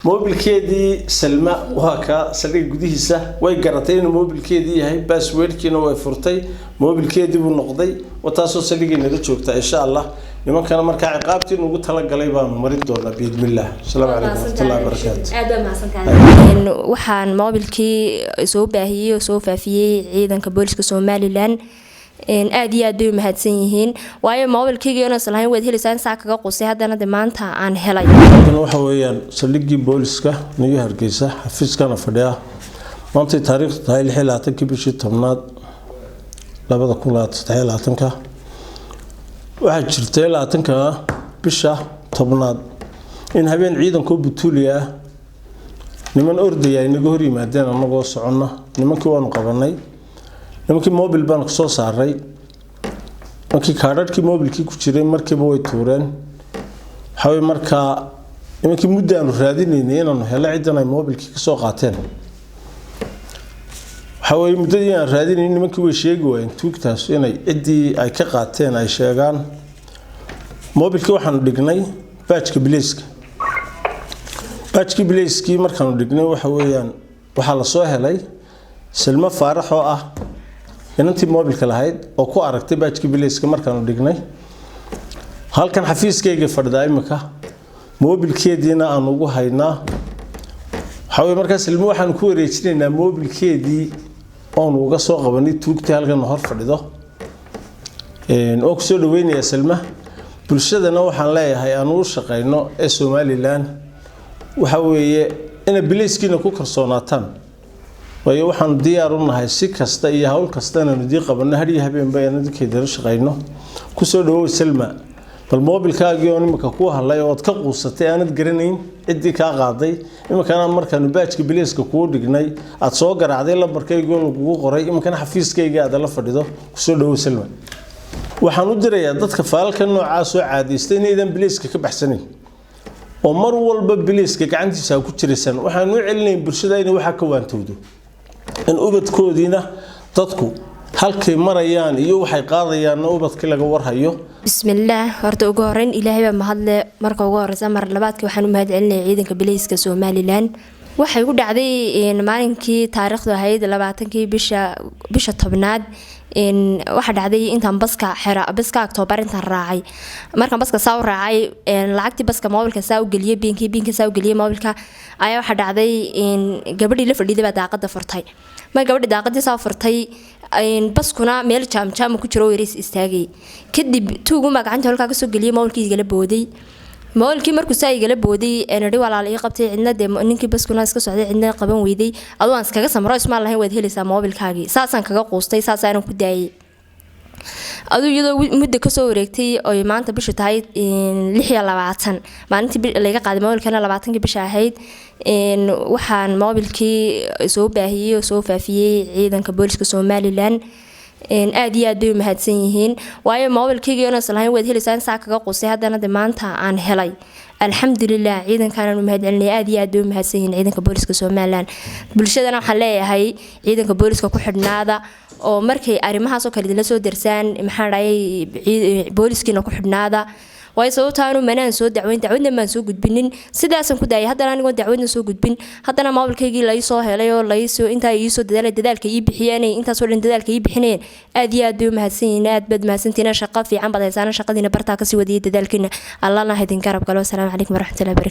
Moobilkeedii Salma waa ka saldhigga gudihiisa. Way garatay inuu moobilkeedii yahay, passwordkiina way furtay, moobilkeedii buu noqday. Taasoo saldhiggay naga joogtaa. Insha Allah nimankana markaa ciqaabtii nugu talagalay baanu marin doonaa biidnillah. Asalaamu calaykum waraxmatullahi wabarakaatu. Aad baa mahadsantahay. Waxaan moobilkii soo baahiyey oo soo faafiyey ciidanka booliska Somaliland. Aad iyo aad bay u mahadsan yihiin, waayo moobilkayga oon islahayn waad helaysaa in saa kaga qusay, haddana de maanta aan helay. Halkan waxa weeyaan saldhiggii booliska New Hargeysa, xafiiskana fadhiya. Maantay taariikhdu tahay 26-kii bishii 10aad 2023-ka. Waxaa jirtay 20-ka bisha 10aad in habeen ciidankoo butuuli ah niman ordaya ay naga hor yimaadeen annagoo soconna. Nimankii waanu qabanay, nimankii mobil baan kusoo saaray. Markii kaadhadhkii mobilkii ku jiray markiiba way tuureen. Waxawey markaa nimankii muddo aanu raadinaynay inaanu helo ciddan ay mobilkii kasoo qaateen. Waxaweye muddadii aan raadinayn nimankii way sheegi waayeen tuugtaas inay ciddii ay ka qaateen ay sheegaan. Mobilkii waxaanu dhignay baajka bileyska. Baajkii bileyskii markaanu dhignay, waxa weeyaan waxaa lasoo helay Silmo Faarax oo ah inantii mobilka lahayd oo ku aragtay baajkii bileyska markaanu dhignay. Halkan xafiiskayga fadhidaa imika, mobilkeediina aan ugu haynaa. Waxaa weye markaa Silmo waxaanu ku wareejinaynaa mobilkeedii oonu uga soo qabanay tuugtii halkan hor fadhido oo kusoo dhaweynayaa Silma. Bulshadana waxaan leeyahay aan u shaqayno ee Somaliland, waxa weeye inay bileyskiina ku kalsoonaataan, waayo waxaanu diyaar u nahay si kasta iyo hawl kasta inaanu dii qabanno hadhiyo habeenba inaan dadkeedala shaqayno. Kusoo dhawow Selma, bal moobilkaagii oo imika ku hadlay ood ka quusatay, aanad garanayn ciddii kaa qaaday, iminkana markaanu baajka bileyska kuu dhignay aad soo garaacday lambarkaygoo lagugu qoray, iminkana xafiiskayga aad la fadhido. Kusoo dhawow Selma. Waxaan u dirayaa dadka faalalka noocaas oo caadaystay inaydan bileyska ka baxsanayn oo mar walba bileyska gacantiisa ku jiraysaan. Waxaan u celinayn bulshada inay waxaa ka waantowdo, in ubadkoodiina dadku halkay marayaan iyo waxay qaadayaanna ubadkii laga warhayo. Bismillaah. Horta ugu horeyn Ilaahay baa mahadle marka ugu horeysa. Mar labaadka waxaan u mahad celinaya ciidanka bileyska Somaliland. Waxay ku dhacday maalinkii taariikhdu ahayd 20-kii bisha 10aad. Waxaa dhacday intaan baska xera, baska Octoobar intaan raacay, markaan baska saa u raacay, lacagtii baska moobilka saa u geliyay, biinkii biinka saa u geliyay moobilka, ayaa waxaa dhacday gabadhii la fadhiiday baa daaqada furtay. Mar gabadhii daaqadii saa furtay, baskuna meel jaamjaama ku jiro oo yaris istaagay. Kadib tuugunbaa gacanta halkaa kasoo geliyay, moobilkii igala booday. Moolkii markuu saa igala booday, nidhi walaal ii qabtay, cidna dee ninkii baskuna iska socday, cidna qaban weyday. Aduu aan iskaga samro, ismaan lahayn waad helaysaa moobilkaagii. Saasaan kaga quustay, saasaanan ku daayay. Aduu iyadoo muddo kasoo wareegtay oy maanta bishu tahay 26, maalintii laga qaaday moobilkana 20-kii bisha ahayd, waxaan moobilkii soo baahiyey oo soo faafiyey ciidanka booliska Somaliland. Aad iyo aad bay u mahadsan yihiin, waayo moobilkaygii oon islahayn waad helaysaa in saa kaga qusay, haddana de maanta aan helay. Alxamdulilah, ciidankaanaan u mahad celinaya. Aad iyo aad bay u mahadsan yihiin ciidanka booliska Somaliland. Bulshadana waxaan leeyahay ciidanka booliska ku xidhnaada, oo markay arrimahaasoo kale idinla soo darsaan, maxaan dhahayay, booliskiina ku xidhnaada. Waayo sababtaanu manaan soo dacweyn, dacwadna maan soo gudbinin, sidaasaan ku daayay. Haddana anigoon dacwadna soo gudbin, haddana moobilkaygii lai soo helay oo laisoo intaa iisoo dadaalay, dadaalka ii bixiyeen, intaasoo dhan dadaalka ii bixinayeen, aad iyo aad bay u mahadsan yihiin. Aad baad mahadsantihiin, shaqo fiican baad haysaana, shaqadiina bartaa kasii wadiyay, dadaalkiina Allana ha idin garab galo. Asalaamu calaykum waraxmatullahi barakatu.